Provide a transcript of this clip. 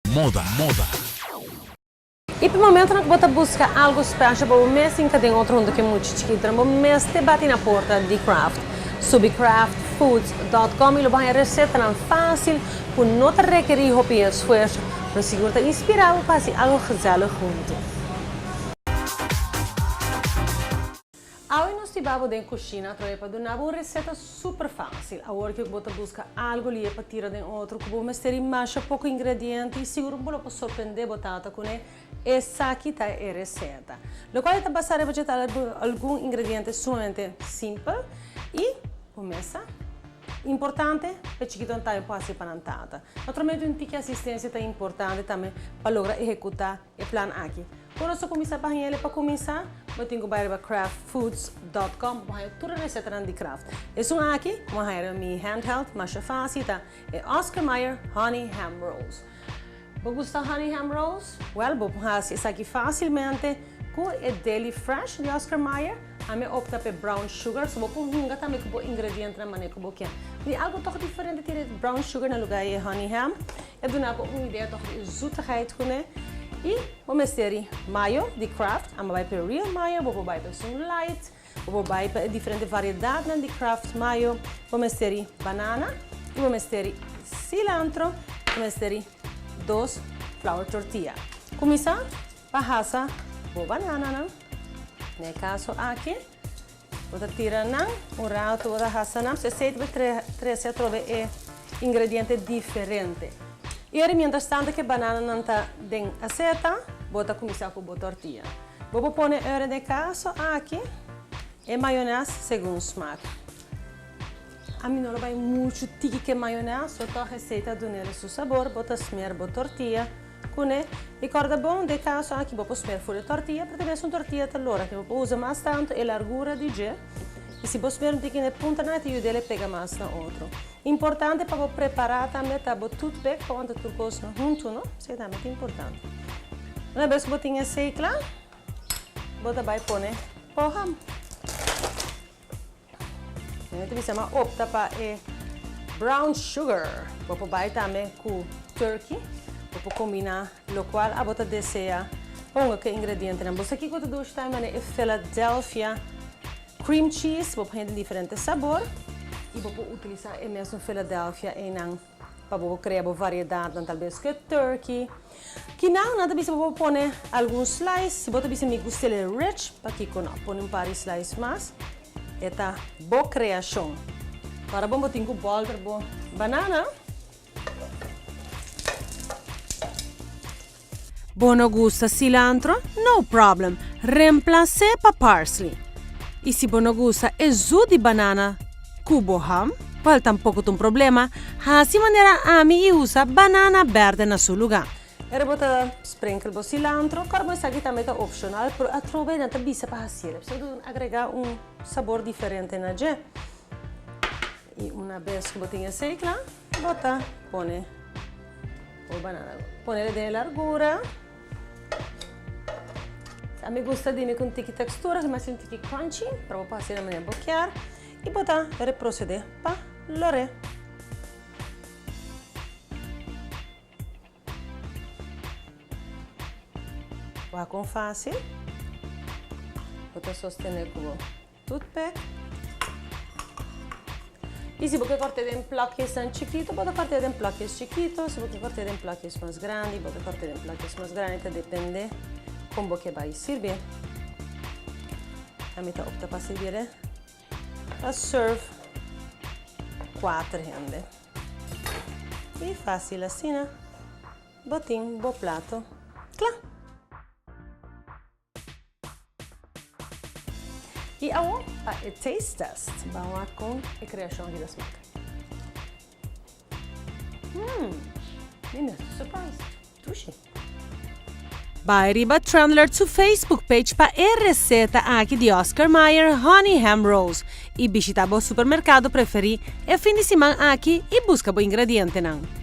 Moda. Moda. I pa momentonan ku bo ta buska algu special pa bo mes hinka den otro huntu ku e mucha chikitonan, bo mester bati na porta di Kraft. Subi kraftfoods dòt kòm i lo bo haña resetanan fásil ku no ta rekerí hopi esfuerso, pero sigur ta inspirá bo pa hasi algu gezellig huntu. Awe nos tin babo den kushina atrobe pa duna bo un reseta super fásil. Awor ke bo ta buska algu lihe pa tira den otro ku bo mester di masha poko ingrediente i sigur bo lo por sorprende bo tata kuné, esaki ta e reseta. Lokual e ta basá riba dje ta algun ingrediente sumamente simpel i bo mesa. Importante pa e chikitonan tambe por hasi pa nan tata. Naturalmente un tiki asistensia ta importante tambe pa logra ehekutá E plan aki. Ora nos ta kuminsá pa haña el pa kuminsá, bo tin ku bai riba kraftfoods dòt kòm pa bo haña tur e resetanan di Kraft. Esun aki, ku bo haña riba mi handheld, masha fásil ta e Oscar Mayer Honey Ham Rolls. Bo gusta honey ham rolls? Wèl, bo por hasi esaki fásilmente ku e Deli Fresh di Oscar Mayer. Ami a opta pa e brown sugar, so bo por hunga tambe ku bo ingredientenan manera ku bo kier. Di algu tòg diferente tira e brown sugar na lugá di e honey ham. E duna bo un idea tòg di e zoetigheid kuné. I bo mester di mayo di Kraft. Amo bai pa e real mayo, bo por bai pa esun light, bo por bai pa e diferente variedadnan di Kraft mayo. Bo mester di banana i bo mester di cilantro, bo mester di dos flour tortilla. Kuminsá pa hasa bo banananan. Den e kaso aki Bo ta tira nan un rato, bo ta hasa nan. Esei ta bai trese atrobe e ingrediente diferente. I ora mientras tanto ku e banananan ta den aseta, bo ta kuminsá ku bo tortilla. Bo por pone ora den e kaso aki e mayones segun smak. Ami no lo bai muchu tiki ku e mayones, so tòg esei ta dun'el su sabor. Bo ta smer bo tortilla. Kuné, i kòrda bon, den kaso aki bo por smer for e tortilla, pero ta bes un tortilla ta lora, ke bo por usa mas tantu e largura di dje, i si bo smer un tiki na e puntanan e ta yuda el e pega mas na otro. Importante pa bo prepará tambe ta bo toothpick pa wanta tur kos na huntu, no? Esei tambe ta importante. Una bes ku bo tin esei kla, bo ta bai pone bo ham. Mi ta bisa ma opta pa e brown sugar. Bo por bai tambe ku turkey. Bo por kombina lokual abo ta desea. Ponga ku e ingredientenan. Bo sa kiko ta dushi tambe manera e Philadelphia cream cheese. Bo por haña den diferente sabor. I bo por utilisa e mesun Philadelphia einan pa bo por krea bo variedadnan talbes ku e turkey. Kinan nan ta bisa bo por pone algun slice. Si bo ta bisa mi gust'el e rich, pakiko no? Pone un par di slice mas. E ta bo kreashon. Ora bon bo tin ku bòlter bo banana. Bo no gusta cilantro? No problem, remplas'é pa parsley. I si bo no gusta e zoet di banana ku bo ham, wèl tampoko ta un problema, hasi manera ami i usa banana bèrdè na su lugá. Ora bo ta sprenkel bo cilantro, kòrda bo esaki tambe ta opshonal, pero atrobe nan ta bisa pa hasiel, pasobra ta agrega un sabor diferente na dje. I una bes ku bo tin esei kla, bo ta pone bo banana. Ponele den e largura. Ami gusta di mi ku un tiki tekstura, mi hasi un tiki crunchy, pero bo por hasi na manera bo kier. I bo ta reprosede pa lor'é. Wak kon fásil. Bo ta sostené ku bo toothpick. I si bo ke kòrt'é den plakjesnan chikitu, bo ta kòrt'é den plakjes chikitu. Si bo ke kòrt'é den plakjes mas grandi, bo ta kòrt'é den plakjes mas grandi. Ta dependé kon bo ke bai sirbié. Ami ta opta pa sirbié pa serve kuater hende. I fásil asina bo tin bo plato kla. I awor pa e taste test. Ban wak kon e kreashon aki ta smak. Mmm, mi mes ta surprised. Dushi. Bai riba Trendlert su Facebook page pa e receta aki di Oscar Mayer Honey Ham Rolls y bishita bo supermercado preferi e fin di siman aki y busca bo ingredientenan.